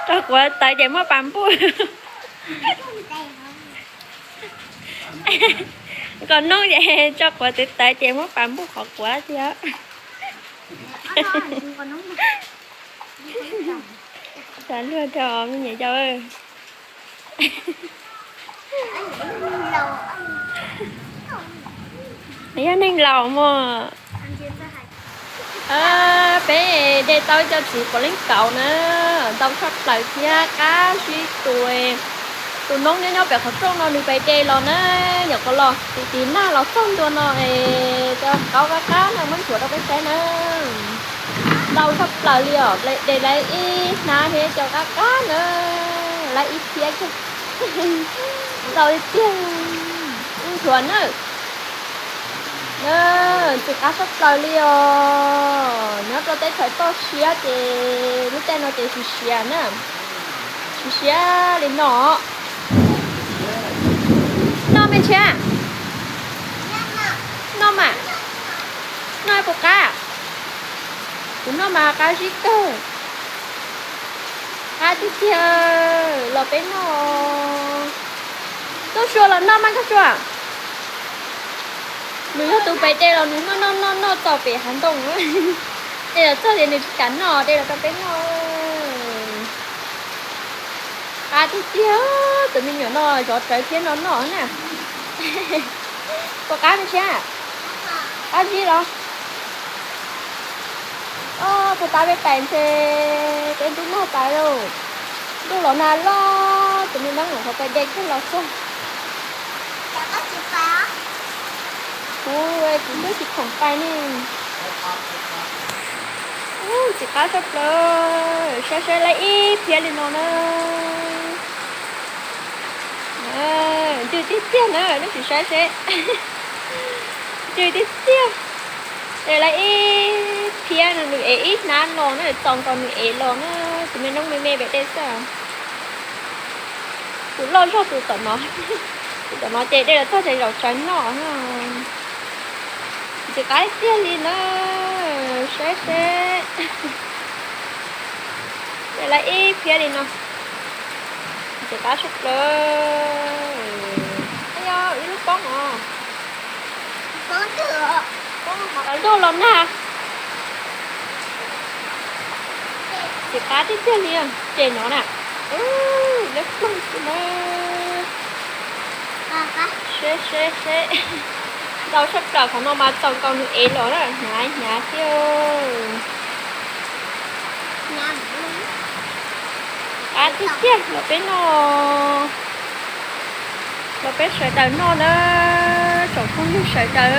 Tso quav tawv ces muab pas npuj. Nqos noob ces tso quav tawv tawv ces muab pas npuj qhov quav thiab. Tsav luag rau me nyuam yaus. Yog neeg laus mog. Peb de tau cov txiv puav leej kauv na, ntau tshaj plaws thiab qab zib tus. Tus noob nyob nyob pem qhov rooj no nws pais de los na, nyuam qhuav los tiv tiv nag los txog ntua no es cov kauv qab qab no muab nthuav rau peb saib na. Ntau tshaj plaws li os, de lawv ib hnab thiab cov qab qab na, lawv ib phiab kiag. Ntau tiag tiag, nthuav na. Txiv qab tshaj plaws li os, nyob rau teb chaws toj siab ces lub caij no ces siav siav na, siav siav li no. Noj me ntxhais, noj mas, noj puas qab? Kuv noj mas qab zib kawg. Qab tiag tiag, los peb noj. Koj Sua los noj mas Koj Sua. Nws yog tus pem de los nws noj noj noj noj txaus pem hav ntoo. De los txog ces nws tsis kam noj, de los rau peb noj. Qab tiag tiag, tus me nyuam no zov rawv thiab no noj na. Puas qab me ntxhais? Qab zib los? Puag ta peb pais ntshe peb ntub nag tas lauj. Ntuj los nag loj, tus me noob ntawm qhov pais de kiag los txog. Kuv, kuv twb tsis khoom pais ne. Ub, txiv qab tshaj plaws, saib saib lawv ib phiab li no na. Ncw tiag tiag na, nej sim saib seb. Ncw tiag tiag. Es lawv ib phiab no nws ev ib hnab los na, txaus nkaus nws ev los na, tus me noob me me pem dej xwb. Tus loj zog tus tom no, tus tom no ces de los txog ces zaum tsawv noj. Ntxim qab tiag li na, saib seb. Ces lawv ib phiab li no. Ntxim qab tshaj plaws. Yog ib lub poob os. Poob los nag. Ntxim qab tiag tiag li, ces no na. Lawv ploog xwb na. Seb seb seb. Ntau tshaj plaws, qhov no mas txaus nkaus nws ev los na, hnyav hnyav thiab. Qab tiag tiag, los peb noj. Los peb sawv daws noj na, tsoom phooj ywg sawv daws.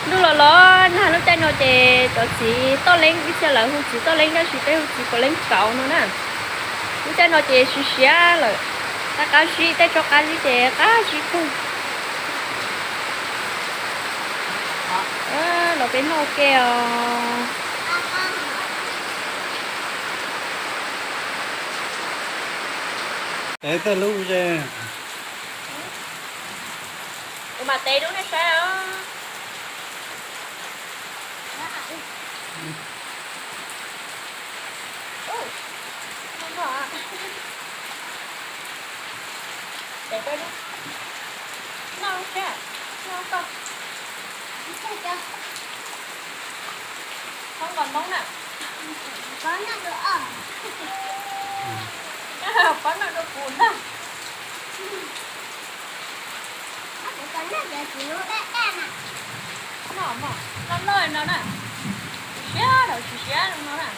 Ntuj los los nag lub caij no ces cov txiv toj leeb, ib txhia lawv hu txiv toj leeb tab sis peb hu txiv puav leeb kauv no na. Lub caij no ces siav siav lawm, qab qab zib, tej tsob qab zib ces qab zib kawg. Los peb noj ke os. Tev tej lub ze. Kuv mam tev rau nej saib os. Tev rau, noj saib, noj koj. Txhob nqos noob na. Pob noj rau kuv ntag. Noj mog, noj noj no na. Siav los tsis siav no na.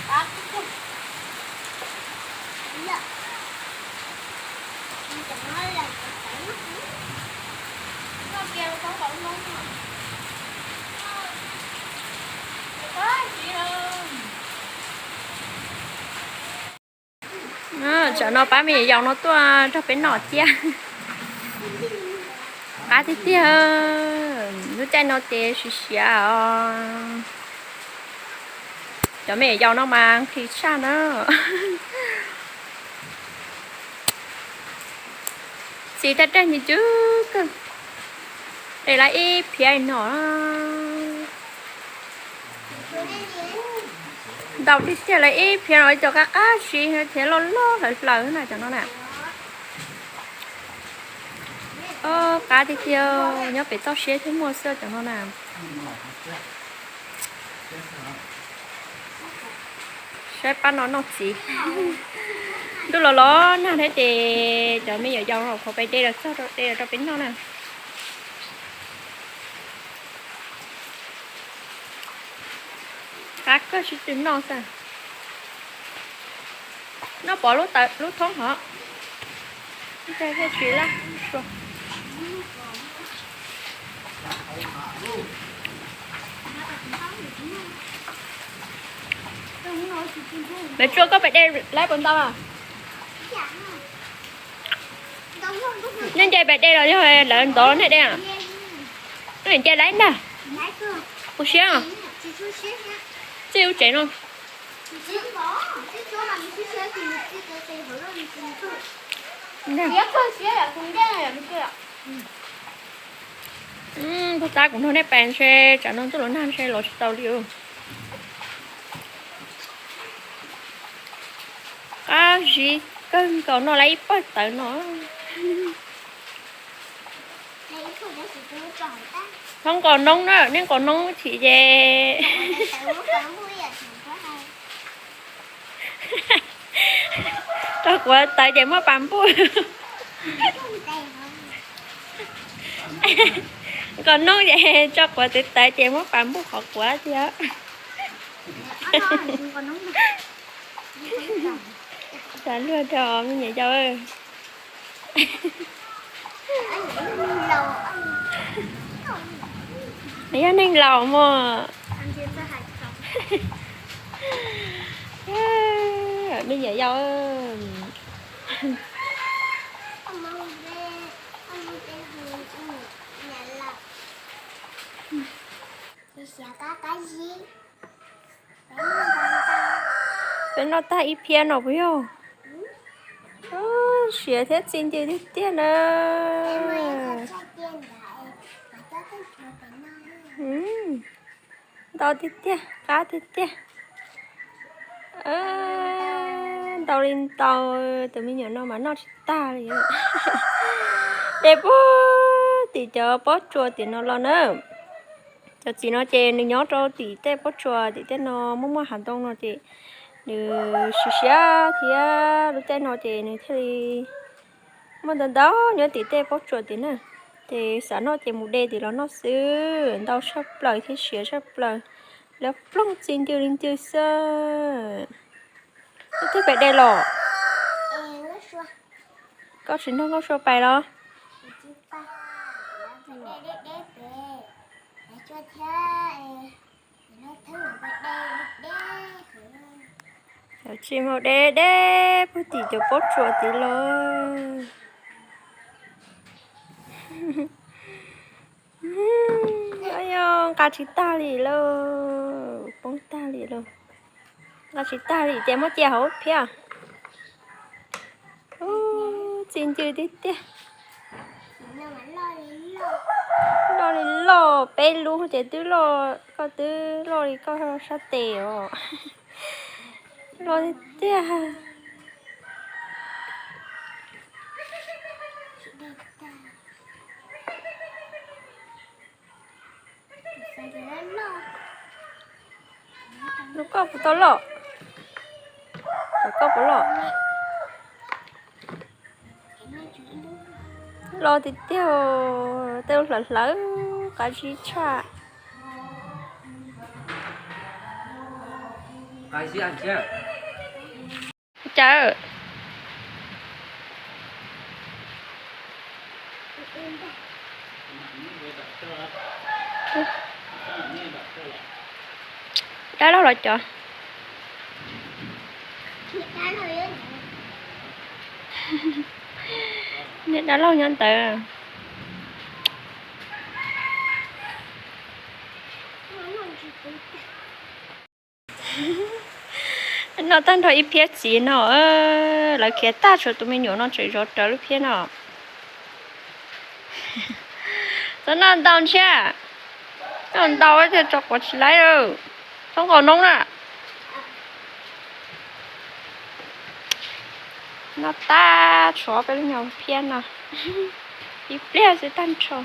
Qab tiag tiag. Tsam no pab me nyuam yaus no tuaj nrog peb noj thiab. Qab tiag tiag, lub caij no ces siav siav os. Cov me nyuam yaus no mas nqhis tshaj na. Txiv raj raj ncw ncw kawg. Lawv ib phiab no. Ntau tiag tiag, lawv ib phiab no cov qab qab zib thiab loj loj hlaws hlaws na cov no na. Qab tiag tiag, nyob pem toj siab thiaj muaj xwb cov no na. Saib pab no noj txiv. Ntuj los los nag thiab ces cov me nyuam yaus no qhuav pais de los txog de los rau peb noj na. Qab kawg sib tw noj xwb. Noj pov lub thoob hov. Thiaj tsis laj. Maiv Tsua, koj pem dej lawm puas ntau? Nej nce pem dej los yog lawv ntov nej dej? Nej nce lawm ntag. Puas siab? Txij lub tsev no. Tab kuv nrog nej pais ntshe tsam no ntuj los nag ntshe los tsis tau li. Qab zib kawg nkaus, noj lawm ib pawg tawv no. Thov nqos noob na, nej nqos noob chim ces. Rau kuv tawv ces muab pas npuj. Nqos noob ces tso quav twv tawv ces muab pas npuj qhov quav thiab. Tsav luag rau me nyuam yaus. Yog neeg laus mog. Me nyuam yaus. Peb noj tag ib phiab no puas yog? Siav thiab txi ncw tiag tiag na. Ntau tiag tiag, qab tiag tiag. Ntau li ntau, tus me nyuam no mas noj tsis tag li. De puag tim cov pob tsuas tim no los na. Cov txiv no ces nws nyob rau tim tej pob tsuas tim tej no muaj muaj hav ntoo no ces nws siav siav thiab lub caij no ces nws thiaj li muaj ntau ntau nyob tim tej pob tsuas tim na. Ces xav noj ces mus de tim los noj xwb, ntau tshaj plaws thiab siav tshaj plaws. Lawv plooj txi ncw li ncw xwb. Koj twb pem de los? Koj tsis nrog Nkauj Sua pais los? Tsis mus de deb puag tim cov pob tsuas tid los. Yog nqa tsis tag li lauj, poob tag li lauj. Nqa tsis tag li ces muab cia hauv phiab. Txi ncw tiag tiag. Loj li loj, peb lub ces twb loj, koj twb loj li koj sab tes os. Loj tiag tiag. Lub koj puas tau loj? Tom koj puas loj? Loj tiag tiag, tej lub hlawv hlawv qab zib tshaj. Cas dab laug los cov? Niag dab laug nyob ntawd. Noj tag nrho ib phiab txiv no, lawv khiav tag tshuav tus me nyuam no tseem zov rawv lub phiab no. Tau noj ntau ntshiab, noj ntau thiaj tso quav tsis laib. Txhob nqaus noob na. Noj tag tshuav peb lub nyuag phiab no, ib pliag xwb tag nrho.